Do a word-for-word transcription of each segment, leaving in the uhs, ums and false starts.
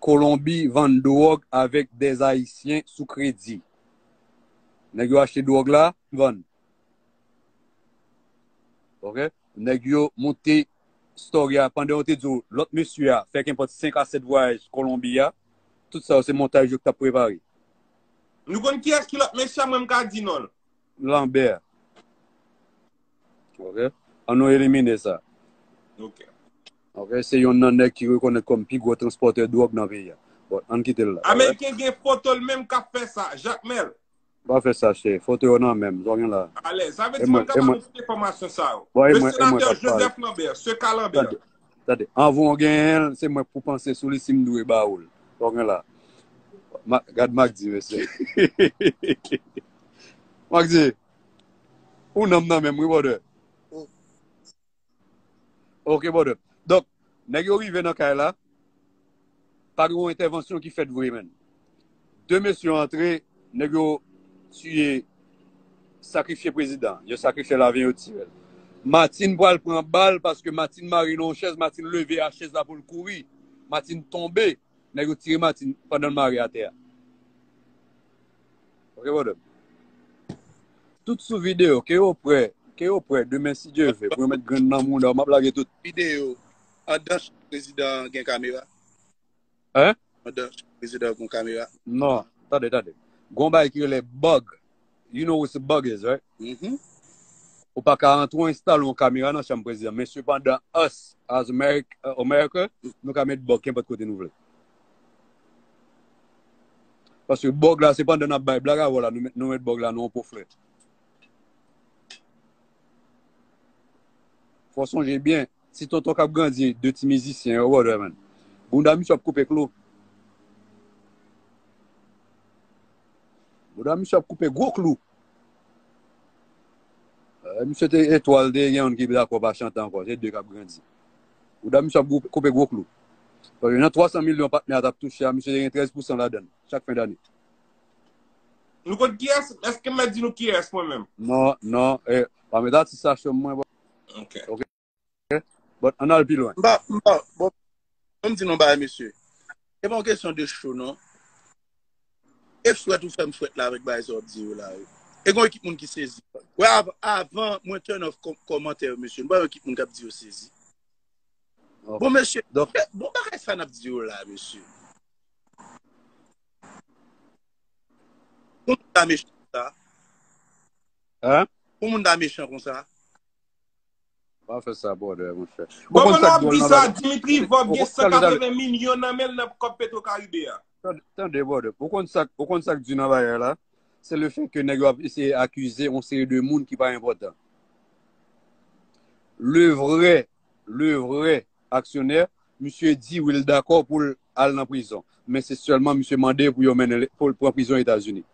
Kolonbi vann dwòg avèk dè Ayisyen sou kredi. Nèg yo achte dwòg la, vann. Ok? Nèg yo monte story a pandan yo te di w lòt mesye a fè kenpòt senk a sèt vwayaj Kolonbi a. Tout sa yo se montaj yo k t ap prepare. Nou konn kiyès ki lòt mesye a, mwen m ka di non l. Lambert. Ok? An nou elimine sa. Ok. Ok? Se yonn nan nèg ki rekonèt kòm pi gwo transpòtè dwòg nan peyi a. Bon, ann kite l la. Alright? Ameriken gen foto l menm k ap fè sa. Jakmèl. Pa fè sa, chè. Foto yo nan men m. Sa w gen la. Alèz. Sa vle E di mwen, mwen e mwen, kapab tout enfòmasyon sa yo. Bon, e Le mwen, e mwen k sénateur ap pale. Joseph Lambert, Seka Lambert. Tande, tande. Anvan w genyen l, se mwen k pou panse sou li si m dwe ba ou l. Sa w gen la. Ma, gad Magdi, mesye. Magdi, ou nanm nan menm, wi, brother. Ok, brother. Donk, nèg yo rive nan kay la, pa gen yon entèvansyon ki fèt vre, menn. De mesye antre, nèg yo tiye, sakrifye prezidan. Yo sakrifye lavi yo, tiye l. Martine pral pran bal paske Martine mare nan yon chèz, Martine leve a chèz la pou l kouri. Martine tonbe, nèg yo tire Martine pandan l mare atè a. Ok, brother. Tout sou videyo, ke yo prè, ke yo prè, demen si Dye vle, pou yo met grenn nan mounda w, m ap lage tout. Videyo, andan chanm prezidan an gen kamera? Hein? Andan chanm prezidan an gen kamera? Non, tande, tande. Gon bagay ki rele bug. You know what a bug is, right? Mhm. Ou pa ka antre w enstale yon kamera nan chanm prezidan. Men sepandan, us, as America, uh, America, nou ka met bug kenpòt kote nou vle. Paske bug la, se pandan n ap bay blag avè w la, nou met, nou met bug la nan yon poflè. Fò sonje byen, ti tonton k ap grandi, de ti mizisyen yo, brother, man. Bounda misye ap koupe klou. Bounda misye ap koupe gwo klou. Eh, misye te etwal, te gen yon ki dakò pa chante ankò. Se de k ap grandi. Bounda misye ap koupe gwo klou. Paske nan twa san milyon patnè a t ap touche a, misye te gen trèz pousan ladan l, chak fen dane. Nou konn kiyès? Èske m mèt di nou kiyès mwen menm? Non, non, eh, pa met atis sa cho mwen, bro. Ok. Ok. But ann al pi lwen. M pa, m pa, bon, bon, m di nou bagay, mesye. Se pa yon kesyon de cho, non. E swèt ou fè m swèt la avèk bagay sa w ap di yo la, wi. E gon ekip moun ki sezi. Wè, av-, avan mwen turn off kò-, kòmantè yo, mesye, m pa yon ekip moun k ap di yo sezi. Ok. Bon, mesye, Donk, bon bagay sa n ap di yo la, mesye. Pou moun ta mechan konsa. Hein? Pou moun ta mechan konsa. Pa fè sa, brother, monchè. Bon, Ou konn nou sa k ap dwòl di nan sa, bagay? Dimitri Vorbe gen Ou konn sa k dwòl? san katreven milyon nan men l nan kòb Petro Caribe a. Tande, tande, brother. Ou konn sa, ou konn sa k di nan bagay la? Se le fè ke nèg yo ap eseye akize yon seri de moun ki pa enpòtan. Le vrè, le vrè aksyonè, misye di wi l dakò pou l al nan prizon. Men se sèlman misye mande pou yo mennen l, pou l pran prizon Etazini.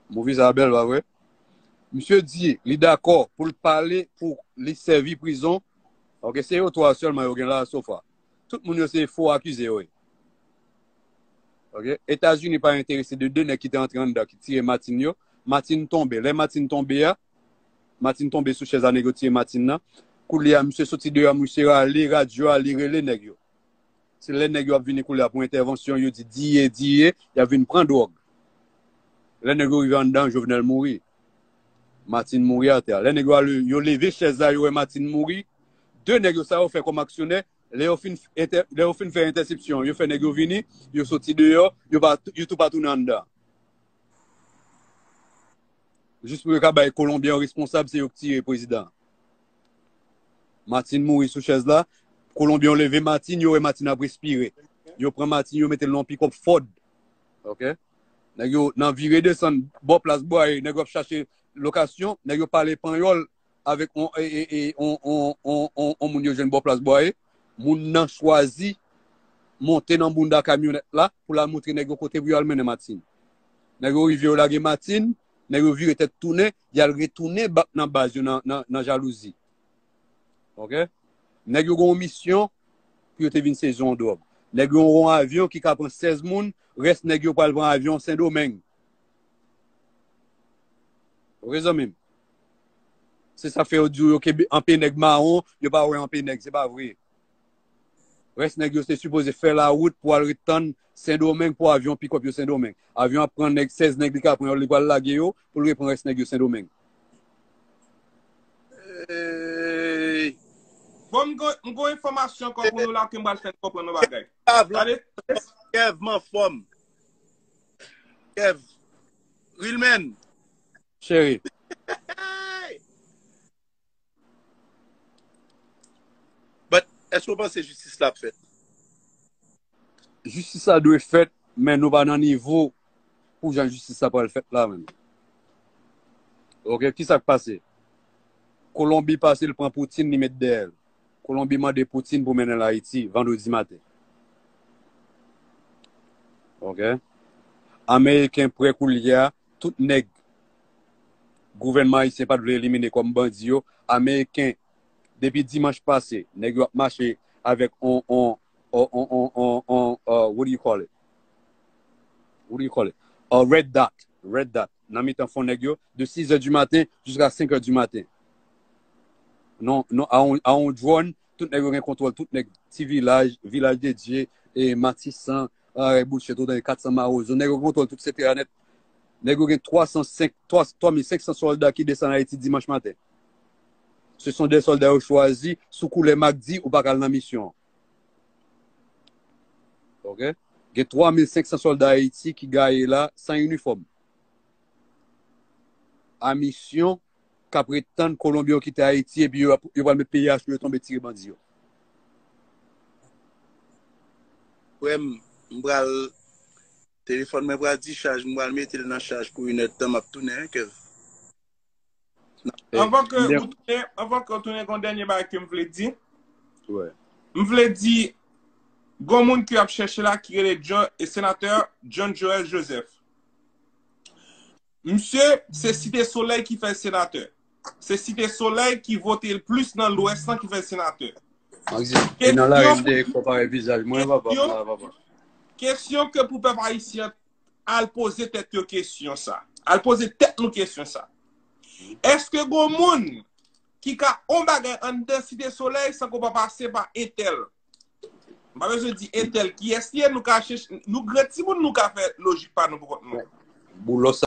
Movie sa bèl, pa vre? Misye di li dakò pou l pale, pou li sèvi prizon. Ok, se yo twa sèlman yo gen la so far. Tout moun yo se fo akize yo ye. Ok, Etazini pa enterese de de nèg ki te antre anndan, ki tire Martine yo. Martine tonbe. Lè Martine tonbe a, Martine tonbe sou chèz la, nèg yo tire Martine nan. Koulye a, misye soti deyò, misye rale radyo a, li rele nèg yo. Se lè nèg yo ap vini koulye a pou entèvansyon, yo di diye, diye, y ap vin pran dwòg. Lè nèg yo rive anndan, Jovenel mouri. Martine mouri atè a. Lè nèg yo al, yo leve chèz la, yo wè Martine mouri. De nèg yo sa yo fè kòm aksyonè, lè yo fin, entè, lè yo fin fè entèsepsyon, yo fè nèg yo vini, yo soti deyò, yo pa, yo tou pa tounen anndan. Jis pou yo ka bay Kolonbyen yo responsab, se yo k tiye prezidan. Martine mouri sou chèz la. Kolonbyen yo leve Martine, yo wè Martine ap respire. Yo pran Martine, yo mete l nan yon pikòp Ford. Ok? Nèg yo nan vire desann bò plas Bwaye, nèg yo ap chache lokasyon, nèg yo pale panyòl avèk on, e, e, e, on, on, on, on, on moun yo jwenn bò plas Bwaye. Moun nan chwazi monte nan bounda kamyonèt la pou l al montre nèg yo kote pou yo al mennen Martine. Nèg yo rive, yo lage Martine, nèg yo vire tèt tounen, y al retounen ba-, nan baz yo nan, nan, nan Jalouzi. Ok? Nèg yo gen yon misyon pou yo te vin sezi yon dwòg. Nèg yo gen yon avyon ki ka pran sèz moun, rès nèg yo pral pran avyon Sendomeng. Ok, zanmi m? Se sa k fè yo di w yo kenbe anpe nèg mawon, yo pa wè anpe nèg. Se pa vre. Rès nèg yo te sipoze fè lawout pou al ret tann Sendomeng pou avyon pikòp yo Sendomeng. Avyon ap pran nèg, sèz nèg li ka pran yo, li pral lage yo pou l repran rès nèg yo Sendomeng. Ey, Bon, m gon m gon enfòmasyon ankò pou nou la ke m pral fè n konprann yon bagay. Kev, Gade, Kev, m anfòm. Kev, Rilmen. Cheri, But, èske w panse jistis la ap fèt? Jistis la dwe fèt, men nou pa nan nivo pou jan jistis la pral fèt la menm. Ok, ki sa k pase? Kolonbi pase, l pran Poutine, li met dèyè l. Kolonbi mande Poutine pou mennen l Ayiti vandredi maten. Ok? Ameriken prè koulye a, tout nèg gouvènman ayisyen pa t vle elimine kòm bandi yo, Ameriken, depi dimanch pase, nèg yo ap mache avèk on, on, on, on, on, on, on, uh, what do you call it? What do you call it? Uh, red dot. Red dot. Nan mitan fon nèg yo, de six heures du matin jusqu'à cinq heures du matin. Non, non, a on, a on drone, tout nèg yo gen kontwòl, tout nèg, Ti Vilaj, Vilaj de Dye, e Matisan, Aray Bouche, tout kat san Mawozo, nèg yo kontwòl tout sektè a nèt. Nèg yo gen twa san senk, twa, twa mil senk san sòlda ki desann Ayiti dimanch maten. Se son de sòlda yo chwazi, sou koulè MACD, ou pa ka al nan misyon. Ok? Gen twa mil senk san sòlda Ayiti ki gaye la, san inifòm. A misyon, k ap ret tann Kolonbyen yo kite Ayiti, epi yo, yo pral met peyi a sou yo tonbe tire bandi yo. Frè m, m pral, telefòn mwen pral dichaj, m pral mete l nan chaj pou inèdtan, m ap tounen, wi, Kev. Anvan ke ou tounen, anvan ke ou tounen, gon dènye bagay ke m vle di. M vle di, gon moun ke ap chèche la ki rele John, e senatè John Joël Joseph. Misye, se Site Solèy ki fè l senatè. Se Site Solèy ki vote l plis nan Lwès lan ki fè l senatè. Anzi, e nan lari m te konpare vizaj mwen, papa, papa. Kesyon ke pou pèp ayisyen al poze tèt yo kesyon sa. Al poze tèt nou kesyon sa. Èske gon moun ki ka on bagay anndan Site Solèy san ke w pa pase pa entèl? M pa bezwen di entèl kiyès li ye, nou ka chèche, nou gran timoun, nou ka fè lojik pa nou pou kont nou. Boulos